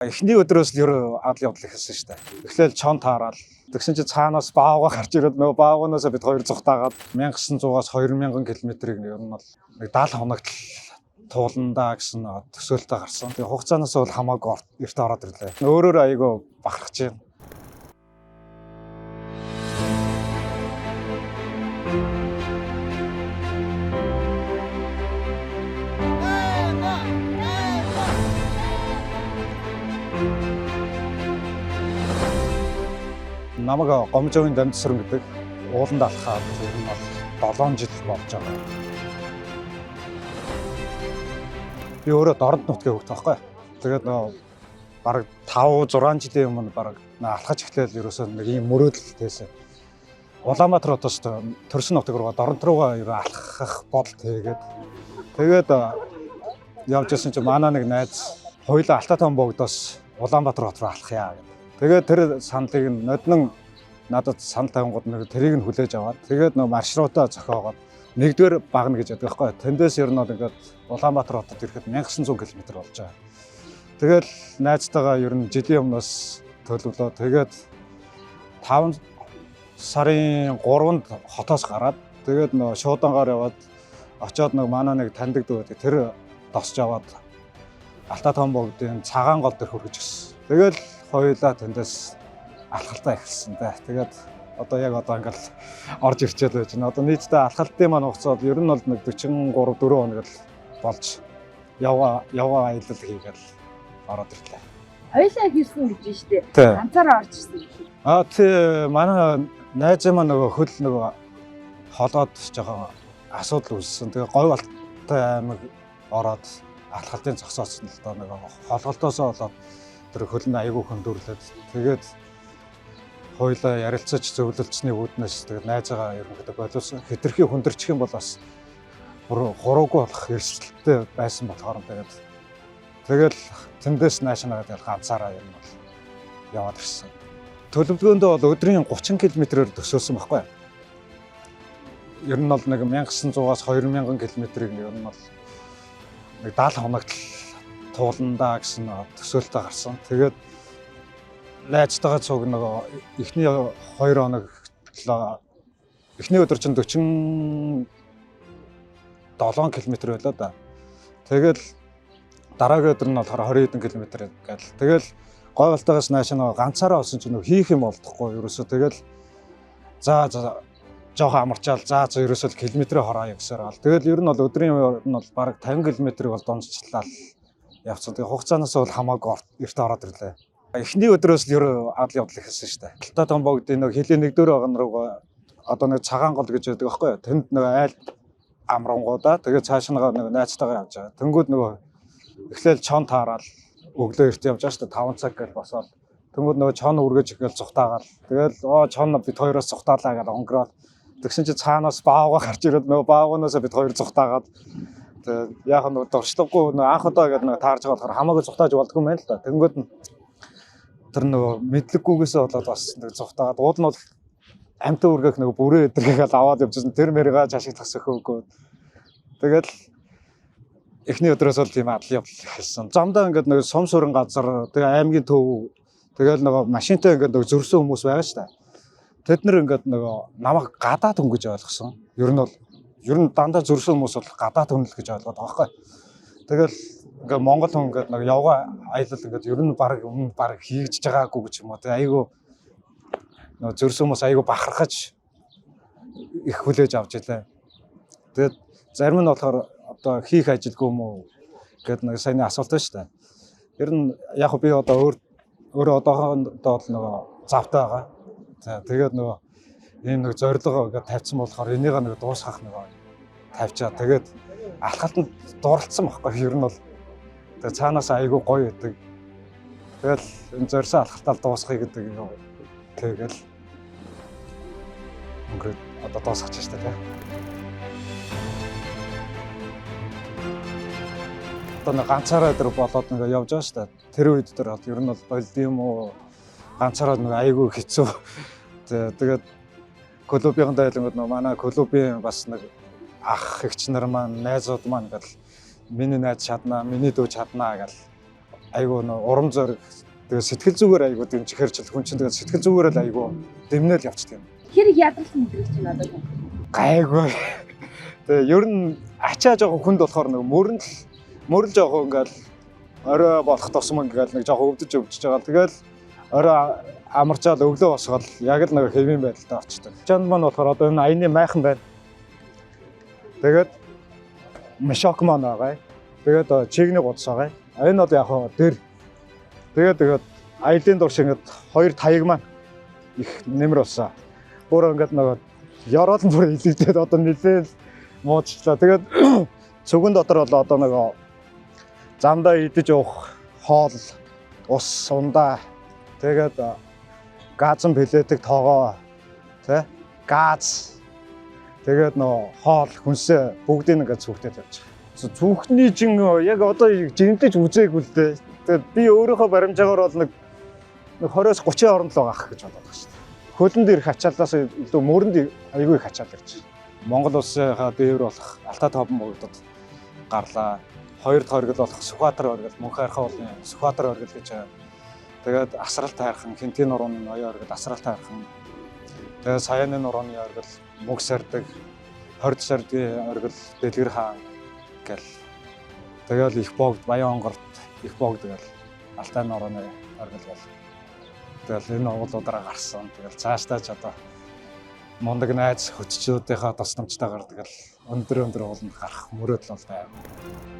Эхний өдрөөс л ерөө адал явдал эхэлсэн шүү дээ. Эхлээл чон таарал. Тэгсэн чи цаанаас баавга гарч ирээд нөгөө баавганаасаа бид хоёр зугтаагаад 1900-аас 2000 км-ийг ер нь бол нэг 70 хоногт л тууландаа гэсэн төсөөлтөй гарсан. Тэгээ хугацаанаас бол хамаагүй эрт ороод ирлээ. Өөрөөр айгүй бахархаж байна. Намайг Гомжовын Дамжсүрэн гэдэг ууланд алхаад ер нь бол 7 жил болж байгаа. Би өөрөө Дорнод нутгийн хүүхэд байхгүй. Тэгээд нөгөө бараг 5 6 жилийн өмнө бараг алхаж эхлээл ерөөсөө нэг ийм мөрөөдөл тээсэн. Улаанбаатар хотоос төрсөн нутаг руугаа Дорнод руугаа ерөө алхах бодол тэгээд тэгээд явж исэн чинь манай нэг найз хоёулаа Алтай богдоос Улаанбаатар хот руу алхая гэдэг. Тэгээд тэр саналыг нь ноднон надад санал тавингууд нэг тэрийг нь хүлээж аваад тэгээд нөгөө маршрутаа зохиогоод нэгдүгээр багна гэж яддаг байхгүй. Тэндээс ер нь бол ингээд Улаанбаатар хотод ирэхэд 1900 км болж байгаа. Тэгэл найзтайгаа ер нь жилийн өмнөөс төлөвлөө. Тэгээд 5 сарын 3-нд хотоос гараад тэгээд нөгөө шуудангаар яваад очоод нөгөө манай нэг таньдаг дүү байдаг. Тэр досж аваад Алтай том богдын цагаан гол дээр хүргэж гисэн. Тэгэл хоёулаа тэндээс алхалтаа эхэлсэн дээ. Тэгээд одоо яг одоо ингээл орж ирчээд байж байна. Одоо нийтдээ алхалтын маань хугацаа бол ер нь бол нэг 43 4 хоног л болж явгаа явгаа аялал хийгээл ороод ирлээ. Хоёулаа хийсэн гэж байна шүү дээ. Тий. Ганцаараа орж ирсэн гэх юм. А тий, манай найз маань нөгөө хөл нөгөө холоод жоохон асуудал үүссэн. Тэгээ говь алтай аймаг ороод алхалтын зогсооцсон л доо нөгөө холголтоосоо болоод тэр хөл нь айгүй хөндөрлөд тэгээд хоёулаа ярилцаж зөвлөлдсөний үүднээс тэгээд найзаагаа ерөнхийдөө боловсон. Хэтэрхий хүндэрчих юм бол бас хуруугүй болох эрсдэлтэй байсан болохоор тэгээд тэгэл тэндээс наашнаа тэгэл ганцаараа юм бол яваад ирсэн. Төлөвлөгөөндөө бол өдрийн 30 км-ээр төсөөлсөн байхгүй. Ер нь бол нэг 1900-аас 2000 км-ийг ер нь бол нэг 70 хоногт л тууландаа гэсэн төсөөлтөй гарсан. Тэгээд найзтайгаа цуг нөгөө эхний 2 хоног эхний өдөр чинь 47 км байлаа да. Тэгэл дараагийн өдөр нь болохоор 20 хэдэн км гэл. Тэгэл гойволтойгоос нааш нөгөө ганцаараа олсон чинь нөгөө хийх юм болдохгүй ерөөсөө тэгэл за за жоохон амарчаал за за ерөөсөө л километрээ хороё гэсээр гал. Тэгэл ер нь бол өдрийн ер нь бол бараг 50 км-ийг бол дунджлаа явцсан. Тэгээ хугацаанаас бол хамаагүй эрт ороод ирлээ. Эхний өдрөөс л ерөө адал явдал эхэлсэн шүү дээ. Алтай том богдын нөгөө хилийн нэгдүгээр вагон руугаа одоо нэг цагаан гол гэж байдаг байхгүй юу? Тэнд нөгөө айл амрангуудаа тэгээ цааш нөгөө нэг найзтайгаа явж байгаа. Тэнгүүд нөгөө эхлээл чон таарал өглөө эрт явж байгаа шүү дээ. 5 цаг гэл босоод тэнгүүд нөгөө чон үргэж ихэл зугтаагаал. Тэгэл оо чон бид хоёроос зугтаалаа гэж онгороод тэгсэн чи цаанаас баавга гарч ирээд нөгөө баавганаасаа бид хоёр зугтаагаад тэгээ яг нөгөө дуршлаггүй нөгөө анх удаа гэдэг нөгөө таарж байгаа болохоор хамаагүй зугтааж болдгүй юм байна л да. Тэнгүүд нь тэр нөгөө мэдлэггүйгээсээ болоод бас нэг зугтаагаад уул нь бол амтан үргэх нөгөө бүрээ өдрийгээ аваад явжсэн. Тэр мэргээ чашиглах сөхөөгүй. Тэгэл эхний өдрөөс бол тийм адал явдал эхэлсэн. Замдаа ингээд нөгөө сум сүрэн газар тэгээ аймгийн төв тэгэл нөгөө машинтай ингээд нөгөө зөрсөн хүмүүс байгаа шүү дээ. Тэд нэр ингээд нөгөө намайг гадаад хүн гэж ойлгосон. Ер нь бол ер нь дандаа зөрсөн хүмүүс бол гадаад хүн л гэж ойлгоод байгаа байхгүй. Тэгэл ингээд Монгол хүн ингээд нөгөө явгаа аялал ингээд ер нь баг өмнө баг хийгдэж байгаагүй гэж юм уу. Тэгээ айгүй нөгөө зөрсөн хүмүүс айгүй бахархаж их хүлээж авч илээ. Тэгээд зарим нь болохоор одоо хийх ажилгүй юм уу гэдэг нэг саяны асуулт байна шүү дээ. Ер нь яг би одоо өөр өөрөө одоохондоо бол нөгөө завтай байгаа. За тэгээд нөгөө ийм нэг зорилго ингээд тавьсан болохоор энийг нэг дуусгах нөгөө тавьчаа. Тэгээд алхалтанд дурлцсан байхгүй ер нь бол тэгээд цаанаас айгүй гоё гэдэг. Тэгэл энэ зорьсон алхалтаа дуусгая гэдэг нэг тэгэл өнгөрөөд одоо дуусгах чинь шүү дээ. Одоо нэг ганцаараа тэр болоод нэг явж байгаа шүү дээ. Тэр үед тэр бол ер нь бол болд юм уу ганцаараа нэг айгүй хэцүү. Тэгээд клубын дайлангууд нөө манай клубын бас нэг ах эгч нар маань найзууд маань гэл миний найз чаднаа, миний дүү чаднаа гэл Айгүй нөө урам зориг, тэгээ сэтгэл зүгээр айгүй дэмжихээр ч хүн чинь тэгээ сэтгэл зүгээр л айгүй дэмнэл явчихдаг юм. Хэр их ядрал мэдрэгч байна одоо? Гайгүй. Тэгээ ер нь ачаа жоохон хүнд болохоор нэг мөрөн л мөрөл жоохон ингээл орой болох тусам ингээл нэг жоохон өвдөж өвдөж байгаа. Тэгэл орой амарчаал өглөө босгоод яг л нэг хэвийн байдалтай очдог. Чанд маань болохоор одоо энэ аяны майхан байна. Тэгээд мешок маань байгаа. Тэгээд чигний гудас байгаа. Энэ бол яг хаа дэр. Тэгээд аялын турш ингээд хоёр таяг маань их нэмэр болсон. Бүр ингээд нөгөө ёроол нь бүр илэгдээд одоо нэлээд муужчлаа. Тэгээд цүгэн дотор бол одоо нөгөө замдаа идэж уух хоол, ус, ундаа, тэгээд газан пеллетэг тоогоо, тэ, газ, тэгээд нөгөө хоол хүнсээ бүгдийг ингээд цүгтэй тавьж байгаа. Цүнхний чин яг одоо жинлэж үзээгүй л дээ. Тэгээд би өөрийнхөө баримжаагаар бол нэг 20-оос 30 хооронд л байгаа ах гэж бодоод байгаа шүү дээ. Хөлөнд ирэх ачааллаас илүү мөрөнд айгүй их ачаал ирж байна. Монгол улсынхаа дээвэр болох Алтай таван богдод гарлаа. Хоёр дахь оргил болох Сүхбаатар оргил, Мөнх архан уулын Сүхбаатар оргил гэж байгаа. Тэгээд Асрал тайрхан, Хэнтийн нурууны ноён оргил, Асрал тайрхан. Тэгээд Саяны нурууны оргил, Мөг сардаг, Хорд сардгийн оргил, Дэлгэр хаан гэл. Тэгэл их богд, Баян онгорт их богд гэл, Алтай нурууны оргил гэл. Тэгэл энэ уулуудаараа гарсан. Тэгэл цаашдаа ч одоо мундаг найз хөччүүдийнхаа тусламжтайгаар тэгэл өндөр өндөр ууланд гарах мөрөөдөл бол байна.